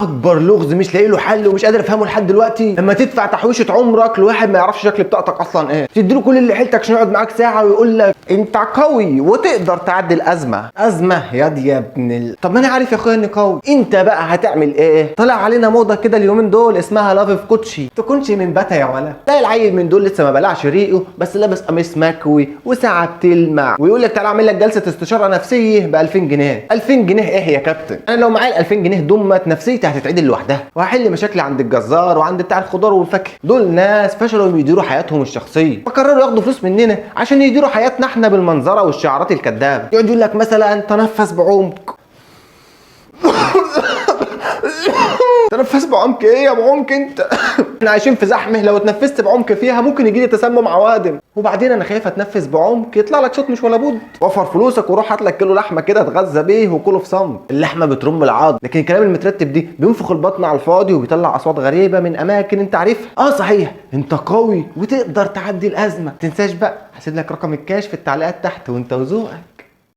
اكبر لغز مش لاقي له حل ومش قادر افهمه لحد دلوقتي، لما تدفع تحويشه عمرك لواحد ما يعرفش شكل بطاقتك اصلا ايه، تديله كل اللي حيلتك عشان يقعد معاك ساعة ويقول لك انت قوي وتقدر تعدي الازمة. ازمة يا دي يا ابن طب ما انا عارف يا اخويا اني قوي، انت بقى هتعمل ايه؟ طلع علينا موضة كده اليومين دول اسمها life coach، تكونش من بتا يا ولا. تلاقي العيل من دول لسه ما بلعش ريقه، بس لابس قميص مكوي وساعة بتلمع، ويقول لك تعالى اعمل لك جلسه استشاره نفسية ب 2000 جنيه. 2000 جنيه ايه يا كابتن؟ انا لو معايا ال 2000 جنيه دمت نفسيتي هتتعدل لوحدها، وهحل مشاكلي عند الجزار وعند بتاع الخضار والفاكهه. دول ناس فشلوا يديروا حياتهم الشخصية، فقرروا ياخدوا فلوس مننا عشان يديروا حياتنا احنا بالمنظره والشعارات الكذابه. يقعد يقول لك مثلا تنفس بعمق. تنفس بعمق ايه يا بعمق انت؟ احنا عايشين في زحمة، لو اتنفست بعمق فيها ممكن يجي لي تسمم عوادم، وبعدين انا خايف اتنفس بعمق يطلع لك صوت مش ولا بد. وفر فلوسك وروح هات لك كيلو لحمه كده اتغذى بيه وكله في صمت. اللحمة بترم العظم، لكن الكلام المترتب دي بينفخ البطن على الفاضي وبيطلع اصوات غريبة من اماكن انت عارفها. اه صحيح، انت قوي وتقدر تعدي الازمة. تنساش بقى هسيب لك رقم الكاش في التعليقات تحت وانت وذوقك.